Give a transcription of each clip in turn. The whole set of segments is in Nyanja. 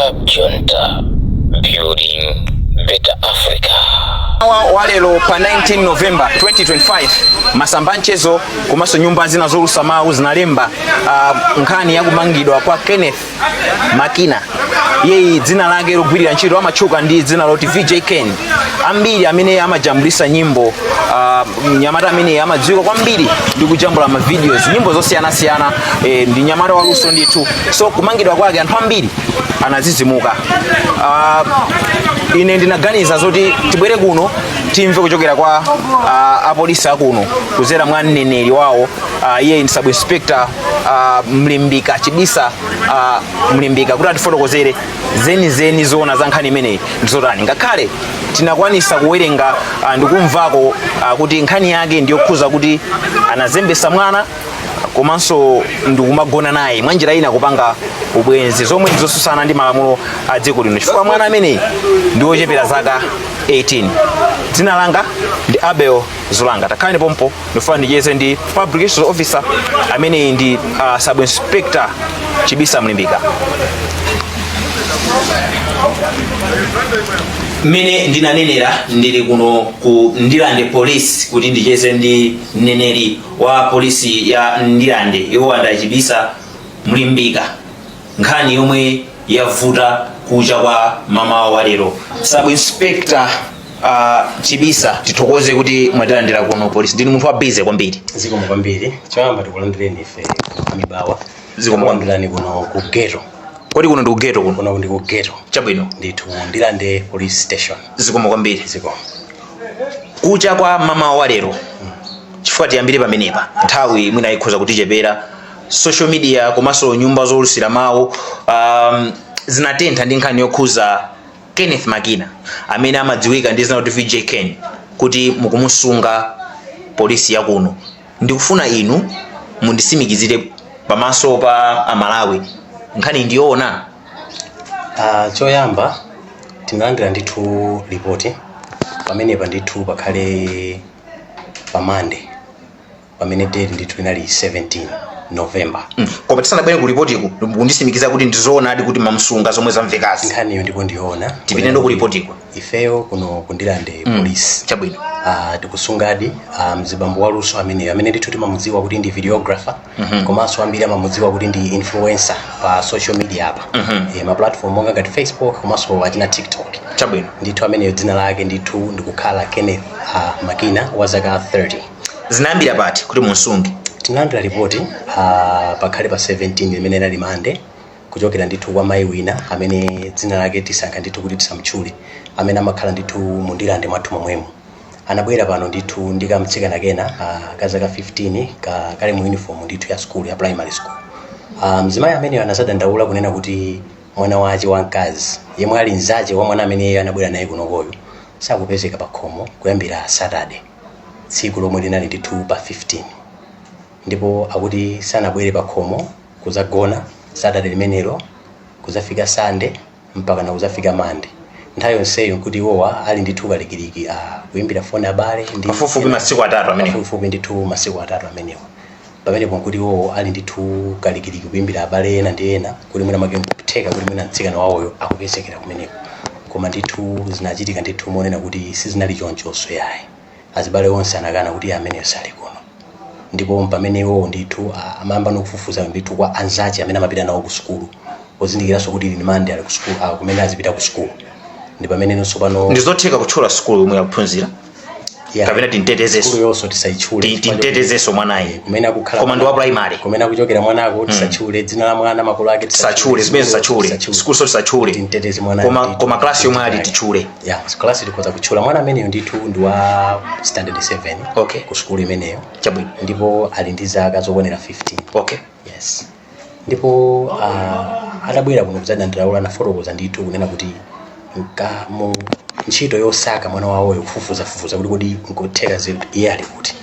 Rehab Junta, building better Africa. Wa lero pa 19 November 2025, masamba mchezo komanso nyumba zina zolusa mawu zinalemba nkhani yakumangidwa kwa Kenneth Makina. Iyeyi dzina lake logwirira ntchito amatchuka ndi dzina loti VJ Ken. Ambiri amene amajambulisa nyimbo, mnyamata amene amadziwika kwambiri ndi kujambula ma videos, nyimbo zosiyanasiyana, ndi nyamata waluso ndithu. So kumangidwa kwake anthu ambiri anazizimuka. Ine ndinaganiza zoti tibwere kuno timve kuchokera kwa apolisi akuno kuzera mwa mneneri wawo. Iye ndi sub inspector Mlimbika Chibisa Mlimbika, kuti atifotokozere zenizeni zoona za nkhani imeneyi ndizotani, ngakhale tinakwanisa kuwerenga ndikumvako kuti nkhani yake ndiyokhuza kuti anazembesa mwana komanso ndikumagona naye, mwanjira ina kupanga ubwenzi, zomwe ndizosusana ndi malamulo a dziko lino, chifukwa mwana ameneyi ndi wochepera zaka 18. Dzina langa ndi Abel Zulanga. Takhalani pompo, ndifuna ndicheze ndi public relations officer ameneyi ndi sub inspector Chibisa Mlimbika. Mmene ndinanenera, ndili kuno ku Ndirande Police kuti ndicheze ndi mneneri wa polisi ya Ndirande, iwo a Chibisa Mlimbika, nkhani yomwe yavuta kucha kwa mamawa wa lero. Sub inspector Chibisa, tithokoze kuti mwatilandira kuno polisi. Ndinu munthu wa busy kwambiri. Zikomo kwambiri. Choyamba tikulandireni ife Mibawa. Zikomo. Tikulandirani kuno ku ghetto. Kodi kuno ndi ku ghetto kuno? Kuno ndi ku ghetto. Chabwino. Ndithu, Ndirande Police Station. Zikomo kwambiri. Zikomo. Kucha kwa mamawa wa lero, chifukwa tiyambire pamenepa, nthawi mwina ikhoza kutichepera, social media komanso nyumba zolusira mawu zinatentha ndi nkhani yokhuza Kenneth Makina amene amadziwika ndi zina kuti VJ Ken, kuti mukumusunga polisi yakuno. Ndikufuna inu mundisimikizire pamaso pa Amalawi, nkhani ndiyoona? Choyamba tinalandira ndithu ripoti pamenepa ndithu pakhale pa Monday, pamene date ndithu inali 17 November. Koma tisanabwere ku ripotiku, kundisimikiza kuti ndizoonadi kuti mamsunga, zomwe zamvekazi? Nkhaniyo ndipo ndiyoona. Tipite ndo ku ripotiku. Ifeyo kuno ku Ndirande Police tikusungadi mzibambo waluso ameneyo amene ndithu timamudziwa kuti ndi videographer, komanso ambiri amamudziwa kuti ndi influencer pa social media apa, ma platform monga ngati Facebook komanso achina TikTok. Ndithu ameneyo dzina lake ndithu ndikukhala Kenneth Makina wa zaka 30. Zinayambira pati kuti munsunge? Tinalandira ripoti pakhale pa 17, imene inali Mande, kuchokera ndithu kwa mayi wina amene dzina lake tisankha ndithu kuti tisamutchule, amene amakhala ndithu mu Ndirande mwathu momwemo. Anabwera pano ndithu ndi kamtsikana kena ka zaka 15 kali mu uniform ndithu ya school, ya primary school. Mzimayi ameneyo anazadandaula kunena kuti mwana wace wamkazi, yemwe ali mzace wa mwana amene anabwera naye kunokoyo, sakupezeka pa khomo kuyambira Saturday, tsiku lomwe linali ndithu pa 15. Ndipo akuti sanabwere pa khomo kuzagona Saturday limenelo, kuzafika Sunday, mpaka na kuzafika Monday. Nthawi yonseyo nkuti iwowa ali ndithu kalikiliki kuimbira foni abale ndi Pafupifupi masiku 3 amenewo. Pafupifupi ndithu masiku 3 amenewo. Pamenepo nkuti iwowo ali ndithu kalikiliki kuimbira abale ena ndi ena kuti mwina make nkutheka kuti mwina mtsikana wawoyo akupezekera kumeneko. Koma ndithu zinachitika ndithu monena kuti sizinali chonchonso yayi. Azibale onse anakana kuti ameneyo sali kuno. Ndipo pamene iwowo ndithu amayamba nokufufuza ndithu kwa anzace amene amapita nawo ku sukulu, pozindikiranso kuti ili Mande ali ku sukulu, kumene azipita ku sukulu, ndi pamene nonso pano. Ndizotheka kutchula sukulu yomwe akuphunzira? Yeah. Kapena tintetezeso? Sukulu yonso tisayitchule. Tintetezeso mwanayi. Kumene akukhala. Koma ndi wa primary. Kumene akuchokera mwanako tisatchule, dzina la mwana, makolo ake. Tisatchule zimene, tisatchule sukulu, so tisatchule. Tinteteze mwana. Koma ndithu. koma class yomwe ali titchule. Yeah, class tikhoza kutchula. Mwana ameneyo ndithu ndi wa standard 7 ku sukulu imeneyo. Ndipo ali ndi zaka zokwanira 15. Yes. Ndipo atabwera kuno kudzadandaula, anafotokoza ndithu kunena kuti nka mu ntchito yosaka mwana wawoyo, kufufuzafufuza kuti kodi nkotheka iye ali kuti,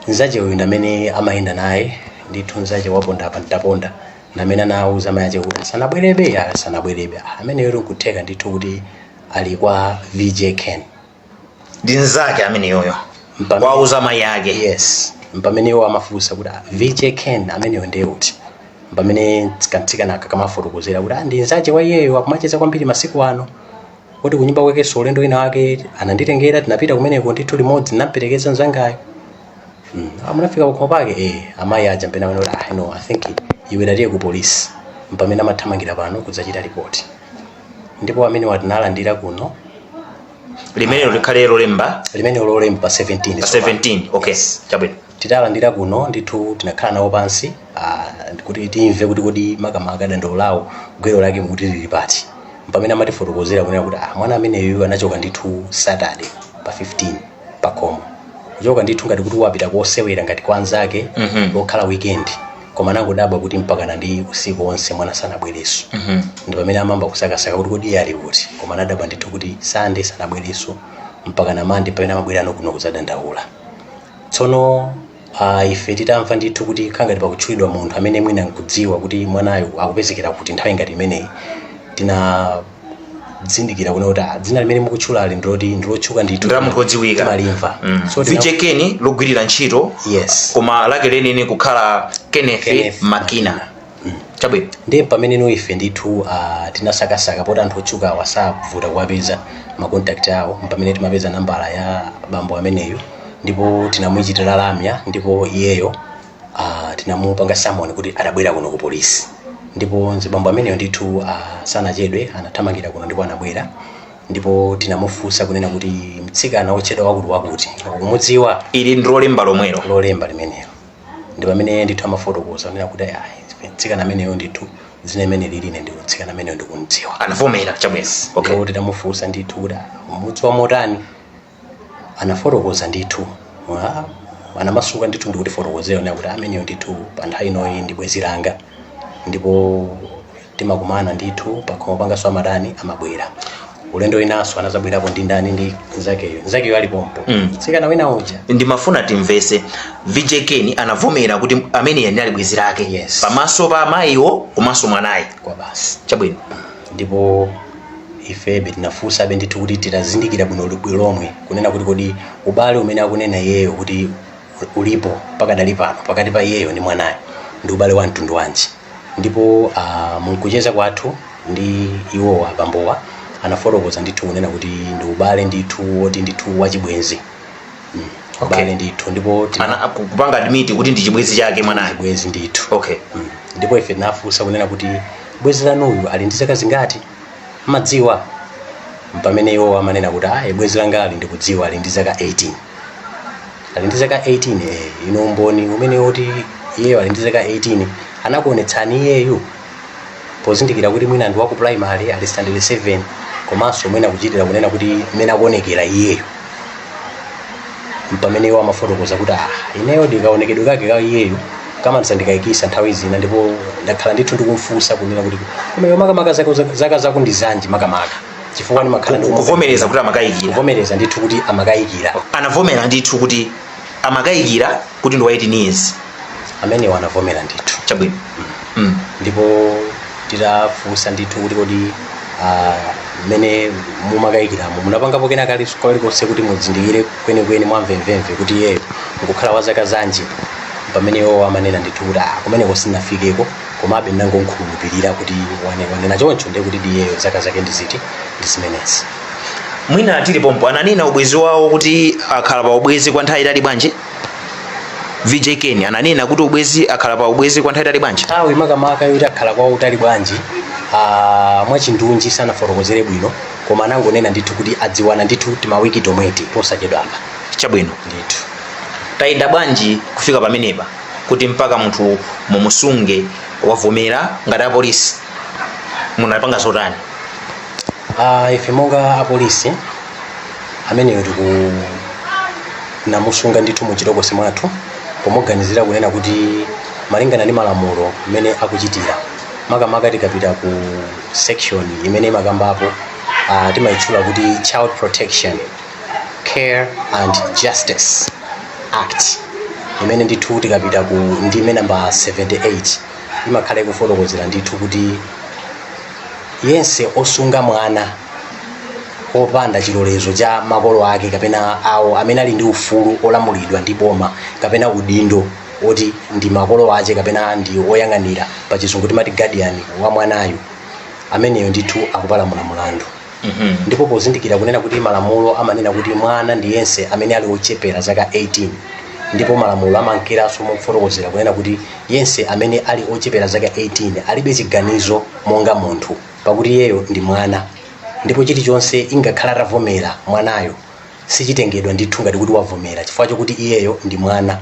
mzache uyu ndamene amayenda naye ndithu, mzache waponda apa ntaponda, ndamene anawuza amayi ache kuti asanabwerebe, asanabwerebe. Ameneyo nkutheka ndithu kuti ali kwa VJ Ken. Ndi nzake ameneyoyo wauza amayi ake? Yes. Mpamene iwo amafunsa kuti, "Ah, VJ Ken ameneyo ndiye uti?" Pamene kamtsikana kamafotokozera kuti, "Ah, ndi nzache wa iyeyo, akumacheza kwambiri masiku ano, kuti kunyumba kwakenso ulendo wina wake ananditengera, tinapita kumeneko ndithu limodzi, ndinamperekeza mzangayo." Amunafika pakhomo pake? Eh. Amayi aja mpena amene kuti, "Ah, no, I think iwe tatiye ku polisi." Mpamene amathamangira pano kudzachita ripoti, ndipo amene watinalandira kuno. Limenelo likhale lolemba? Limene lolemba pa 17. Pa 17, okay, chabwino. Titalandira kuno ndithu, tinakhala nawo pansi kuti timve kuti kodi makamaka dandaulo lawo, gwero lake mukuti lili pati. Pamene amatifotokozera kunena kuti, ah, mwana ameneyu anachoka ndithu Saturday pa 15 pakhomo, kuchoka ndithu ngati kuti wapita kosewera ngati kwa anzake lokhala weekend, koma anangodabwa kuti mpakana ndi usiku wonse mwana sanabwerenso. Ndi pamene amamba kusakasaka kuti kodi iye ali kuti, koma anadabwa ndithu kuti Sunday sanabwerenso, mpaka na Monday pamene amabwerano kuno kudzadandaula. Tsono ife titamva ndithu kuti khangati pakutchulidwa munthu amene mwina nkudziwa kuti mwanayo akupezekera kuti nthawi ngati imeneyi, tinadzindikira kuna kuti, ah, dzina limene mukutchulali ndiloti ndilotchuka ndithu. Ndi la munthu wodziwika. Timalimva. So VJ Ken logwirira ntchito, Yes. koma lake lenene kukhala Kenneth, Kenneth Makina. Chabwino. Ndiye pamene ife ndithu tinasakasaka, poti anthu otchuka awasavuta kuwapeza ma contact awo, pamene timapeza nambala ya bambo ameneyu, ndipo tinamuchitira lamya, ndipo iyeyo tinamupanga summon kuti adabwera kuno ku polisi. Ndipo mzibambo ameneyo ndithu sanachedwe, anathamangira kuno ndipo anabwera, ndipo tinamufunsa kunena kuti, "Mtsikana wotchedwa wakuti wakuti ukumudziwa?" Ili ndi lolemba lomwelo? Lolemba limenelo. Ndi pamene ndithu amafotokoza kunena kuti, "Ayi, mtsikana ameneyo ndithu dzina imene lili ndi mtsikana ameneyo ndikumudziwa." Anavomera, chabwino, okay. Ndipo titamufunsa ndithu kuti, "Ah, umudziwa motani?" anafotokoza ndithu. Ah, anamasuka ndithu ndikutifotokozera kunena kuti ameneyo ndithu pa nthawi inoyi ndi bwenzi langa, ndipo timakumana ndithu pakhomo pangaso, amatani, amabwera. Ulendo winanso anazabwerapo ndi ndani? Ndi nzakeyo, nzakeyo alipompo, mtsikana wina uja. Ndimafuna timvese, VJ Ken anavomera kuti ameneyi ali bwenzi lake? Yes. Pamaso pa amayiwo komanso mwanayi? Kwa basi. Chabwino. Ndipo ifebe tinafunsabe ndithu kuti titazindikira bwino lomwe kunena kuti kodi ubale umene akunena iyeyo kuti ulipo pakadali pano pakati pa iyeyo ndi mwanayo ndi ubale wa mtundu wanji. Ndipo munkucheza kwathu ndi iwowa, abambowa anafotokoza ndithu kunena kuti ndi ubale ndithu woti ndithu wachibwenzi, ubale ndithu, ndipo Kupanga admit kuti ndi chibwenzi chake mwanayo? Chibwenzi ndithu. Okay. Ndipo ife tinafunsa kunena kuti, "Bwenzi lanuyu ali ndi zaka zingati, madziwa?" Pamene iwo amanena kuti, "Ayi, bwenzi langali ndikudziwa, ali ndi zaka 18." Ali ndi zaka 18? Eh. Ino umboni umene woti iyeyo ali ndi zaka 18 anakuonetsani iyeyu, pozindikira kuti mwina ndi waku primary, ali standard 7, komanso mwina kuchitira kunena kuti mmene akuonekera iyeyo? Pamene iwo amafotokoza kuti, "Ah, ineyo ndikaonekedwe kake ka iyeyo kamandisandiikisa nthawi zina, ndipo ndakhala ndithu ndikumfunsa kunena kuti koma iwe makamaka zaka zako ndi zanji makamaka, chifukwa ndimakhala Kuvomereza kuti amakayikira? Kuvomereza ndithu kuti amakayikira. Anavomera ndithu kuti amakayikira kuti ndi wa 18 years? Amenewo anavomera ndithu. Chabwino. Ndipo titafunsa ndithu kuti kodi, ah, mmene mumakayikiramo munapangapo kena kalikonse kuti muzindikire kwenikweni mwamvemvemve kuti iyeyo nkukhala wa zaka zanji? Pamene iwo amanena ndithu kuti, "Ah, kumeneko sinafikeko, komabe ndinangokhulupirira kuti wanena choncho, ndiye kuti iyeyo zaka zake ndiziti, ndi zimenezi." Mwina tili pompo, ananena ubwezi wawo kuti akhala pa ubwezi kwa nthawi itali bwanji? VJ Ken ananena kuti ubwezi, akhala pa ubwezi kwa nthawi itali bwanji? Nthawi makamaka yoti akhala kwa utali bwanji, mwachindunji sanafotokozere bwino, koma anangonena ndithu kuti adziwana ndithu timawiki tomweti posachedwapa. Chabwino. Ndithu. Tayenda bwanji kufika pamenepa kuti mpaka munthu mumusunge wavomera? Ngati apolisi munapanga zotani? Ife monga apolisi, ameneyo tiku namusunga ndithu mu chitokosi mwathu, pomuganizira kunena kuti malingana ndi malamulo mmene akuchitira, makamaka tikapita ku section imene imakambapo, timayitchula kuti Child Protection, Care and Justice Act, imene ndithu tikapita ku ndime namba 78 imakhala ikufotokozera ndithu kuti yense osunga mwana opanda chilolezo cha makolo ake kapena awo amene ali ndi ufulu olamulidwa ndi boma kapena udindo oti ndi makolo ache kapena ndi oyang'anira, pachizungu timati guardian wa mwanayo, ameneyo ndithu akupalamula mulandu. Ndipo pozindikira kunena kuti malamulo amanena kuti mwana ndi yense amene ali ochepera zaka 18, ndipo malamulo amankeranso mofotokozera kunena kuti yense amene ali ochepera zaka 18 alibe chiganizo monga munthu, pakuti iyeyo ndi mwana, ndipo chilichonse ingakhala atavomera mwanayo sichitengedwa ndithu ngati kuti wavomera, chifukwa chokuti iyeyo ndi mwana.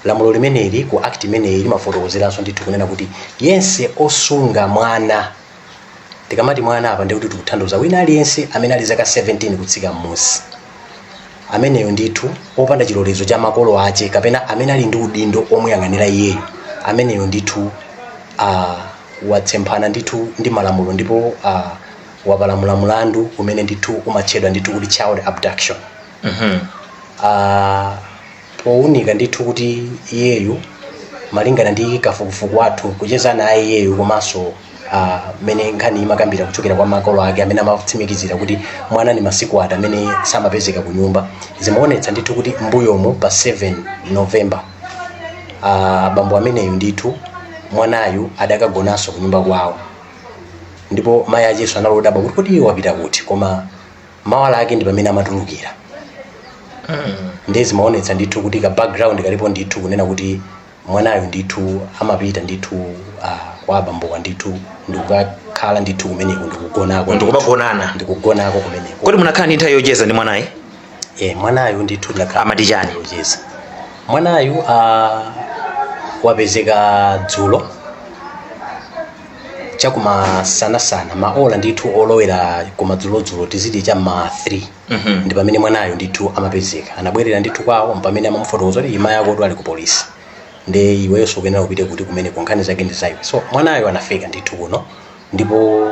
Lamulo limeneli ku Act imeneyi limafotokozeranso ndithu kunena kuti yense osunga mwana, tikamati mwana apa ndikuti tikutanthauza wina aliyense amene ali zaka 17 kutsika m'munsi, ameneyo ndithu opanda chilolezo cha makolo ache kapena amene ali ndi udindo omuyang'anira iyeyo, ameneyo ndithu watsemphana ndithu ndi malamulo ndipo wapalamula mulandu umene ndithu umatchedwa ndithu kuti child abduction. Powunika ndithu kuti iyeyu, malingana ndi kafukufuku wathu, kucheza naye iyeyu komanso mmene nkhani imakambira kuchokera kwa makolo ake amene amatsimikizira kuti mwana ni masiku ati amene samapezeka ku nyumba, zimaonetsa ndithu kuti mbuyomu pa 7 November bambo ameneyu ndithu mwanayu adakagonanso ku nyumba kwawo, ndipo mayi acheso analodabwa kuti kodi iye wapita kuti, koma mawa ake ndi pamene amatulukira. Ndiye zimaonetsa ndithu kuti ka background kalipo ndithu kunena kuti mwanayo ndithu amapita ndithu kwa abambowa ndithu ndikukakhala ndithu kumeneko, ndikugonako. Ndikumagonana. Ndikugonako kumeneko. Kodi munakhala ndi nthawi yocheza ndi mwanayi? Eh, mwanayu ndithu ndinakhala Amati chani? yocheza. Mwanayu wapezeka dzulo chakumasanasana, maola ndithu olowera kumadzulodzulo, tiziti cha ma 3, ndi pamene mwanayo ndithu amapezeka. Anabwerera ndithu kwawo, pamene amamufotokoza kuti imayi ako ali ku polisi, ndi iwenso ukuyenera upite kuti kumeneko, nkhani zake ndi zaiwe. So mwanayo anafika ndithu kuno, ndipo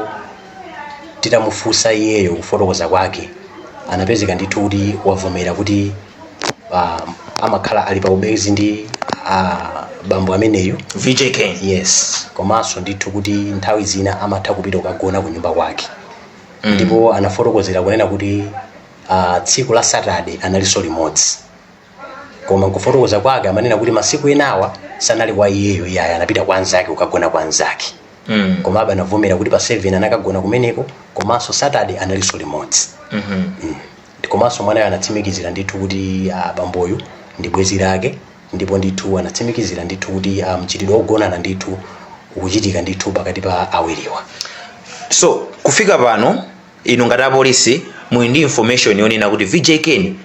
titamufunsa iyeyo kufotokoza kwake, anapezeka ndithu kuti wavomera kuti amakhala ali pa ubwenzi ndi bambo ameneyu. VJ Ken. Yes, komanso ndithu kuti nthawi zina amatha kupita kukagona ku nyumba kwake. Ndipo anafotokozera kunena kuti tsiku la Saturday analinso limodzi, koma nkufotokoza kwake amanena kuti masiku enawa sanali kwa iyeyo iyayi, anapita kwa anzake kukagona kwa anzake. Komabe anavomera kuti pa 7 anakagona kumeneko, komanso Saturday analinso limodzi. Komanso mwanayo anatsimikizira ndithu kuti bamboyu ndi bwenzi lake, ndipo ndithu anatsimikizira ndithu kuti mchitidwe wogonana ndithu ukuchitika ndithu pakati pa awiriwa. So kufika pano, inu ngati apolisi muli ndi information yonena kuti VJ Ken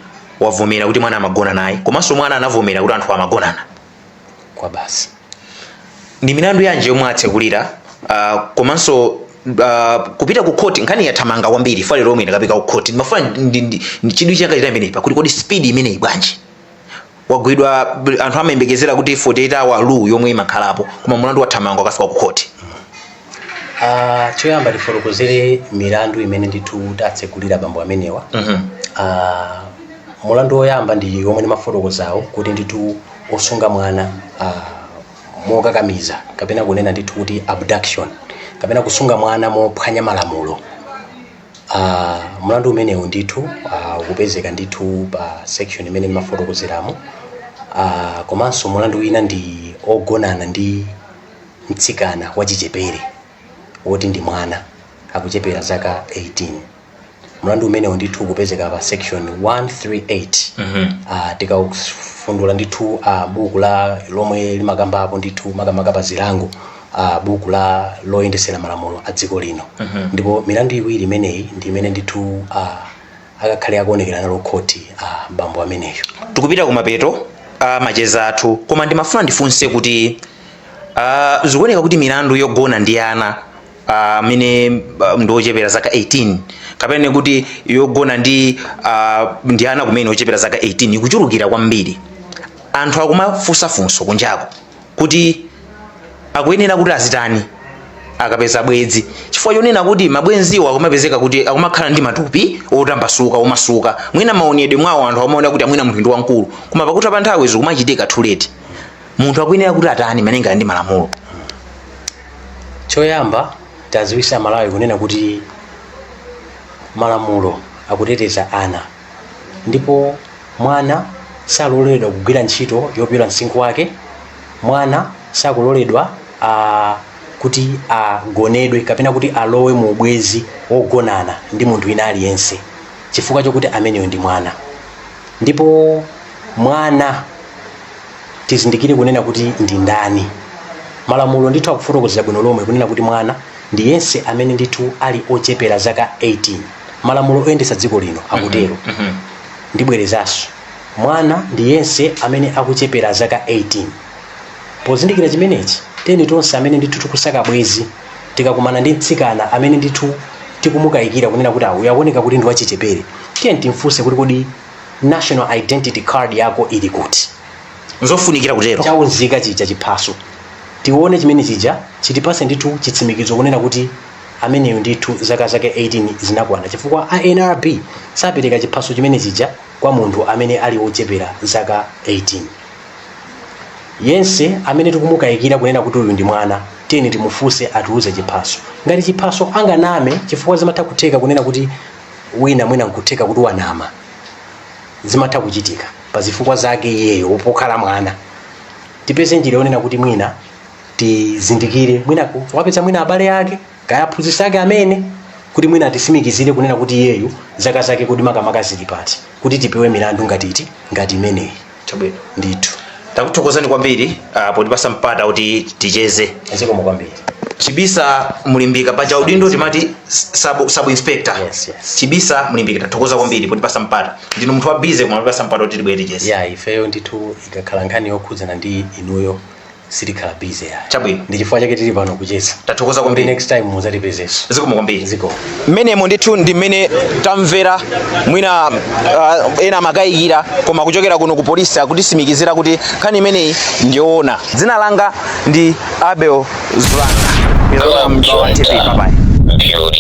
wavomera kuti mwana amagona naye, komanso mwana anavomera kuti anthu amagonana? Kwa basi. Ndi milandu yanji yomwe atsekulira, komanso kupita ku court? Nkhani yathamanga kwambiri fa lero lomwe inakapika ku court. Ndimafuna chidwi changa chita imeneyi pakuti kodi speed imeneyi bwanji? Wagwidwa, anthu amayembekezera kuti 48 hour rule yomwe imakhalapo, koma mulandu wathamanga wakafika ku court. Choyamba tifotokozere milandu imene ndithu tatsekulira bambo amenewa. Mulandu woyamba ndi omwe ndimafotokozawo kuti ndithu osunga mwana mokakamiza, kapena kunena ndithu kuti abduction, kapena kusunga mwana mophwanya malamulo. Mulandu umenewu ndithu ukupezeka ndithu pa section imene ndimafotokozeramo. Komanso mulandu wina ndi ogonana ndi mtsikana wachichepere woti ndi mwana, akuchepera zaka 18. Mulandu umenewu ndithu ukupezeka pa section 138. Tikafundula ndithu buku la lomwe limakambapo ndithu makamaka pa zilango, buku la loyendesera malamulo a dziko lino. Ndipo milandu iwiri imeneyi ndi imene ndithu akakhale akuonekera nalo khoti bambo ameneyo. Tikupita kumapeto a macheza athu, koma ndimafuna ndifunse kuti zikuoneka kuti milandu yogona ndi ana amene ndi ochepera zaka 18, kapena kuti yogona ndi ana kumene ochepera zaka 18, ikuchulukira kwambiri. Anthu akumafunsafunso kunjako kuti akuyenera kuti azitani akapeza bwenzi, chifukwa chonena kuti mabwenziwo akumapezeka kuti akumakhala ndi matupi otambasuka, omasuka, mwina maonedwe mwawo anthu amaona kuti amwina munthu ndi wamkulu, koma pakutha pa nthawi zikumachitika too late. Munthu akuyenera kuti atani malingana ndi malamulo? Choyamba taziwisa Malawi kunena kuti malamulo akuteteza ana, ndipo mwana saloledwa kugwira ntchito yopyola msinkhu wake. Mwana sakuloledwa kuti agonedwe kapena kuti alowe mu ubwezi wogonana ndi munthu wina aliyense, chifukwa chokuti ameneyo ndi mwana. Ndipo mwana tizindikire kunena kuti ndi ndani. Malamulo ndithu akufotokozera bwino lomwe kunena kuti mwana ndi yense amene ndithu ali ochepera zaka 18. Malamulo oyendetsa dziko lino akutero. Ndibwerezanso, mwana ndi yense amene akuchepera zaka 18. Pozindikira chimenechi, tiyeni tonse amene ndithu tikusaka bwezi, tikakumana ndi mtsikana amene ndithu tikumukayikira kunena kuti uyu akuoneka kuti ndi wachichepere, tiyeni timfunse kuti, "Kodi national identity card yako ili kuti?" Nzofunikira kutero. Chaunzika chija, chiphaso, tione chimene chija chitipase ndithu chitsimikizo kunena kuti ameneyo ndithu zaka zake 18 zinakwana, chifukwa a NRB sapereka chiphaso chimene chija kwa munthu amene ali wochepera zaka 18. Yense amene tikumukayikira kunena kuti uyu ndi mwana, tiyeni timufunse atiuze chiphaso. Ngati chiphaso anganame, chifukwa zimatha kutheka kunena kuti wina mwina nkutheka kuti wanama, zimatha kuchitika pa zifukwa zake iyeyo pokhala mwana, tipeze njira yonena kuti mwina tizindikire, mwina wapeza mwina abale ake kaya aphunzitsi ake amene kuti mwina atisimikizire kunena kuti iyeyu zaka zake kuti makamaka zili pati, kuti tipewe milandu ngati iti, ngati imeneyi. Chabwino. Ndithu. Takuthokozani kwambiri potipasa mpata kuti ticheze. Zikomo kwambiri. Chibisa Mulimbika, paja udindo timati sub inspector. Yes. Chibisa Mulimbika, tathokoza kwambiri potipasa mpata. Ndinu munthu wa busy, koma potipasa mpata kuti tibwere ticheze. Ya, ifeyo ndithu ikakhala nkhani yokhudzana ndi inuyo sitikhala busy ya. Chabwino. Ndi chifukwa chake tili pano kucheza. Tathokoza kuti kwambiri. Next time muzatipezenso. Zikomo kwambiri. Zikomo. Mmenemo ndithu ndi mmene tamvera. Mwina ena amakayikira, koma kuchokera kuno ku polisi akutisimikizira kuti nkhani imeneyi ndiyoona. Dzina langa ndi Abel Zulanga. Club TV. Junta. Bye bye. Building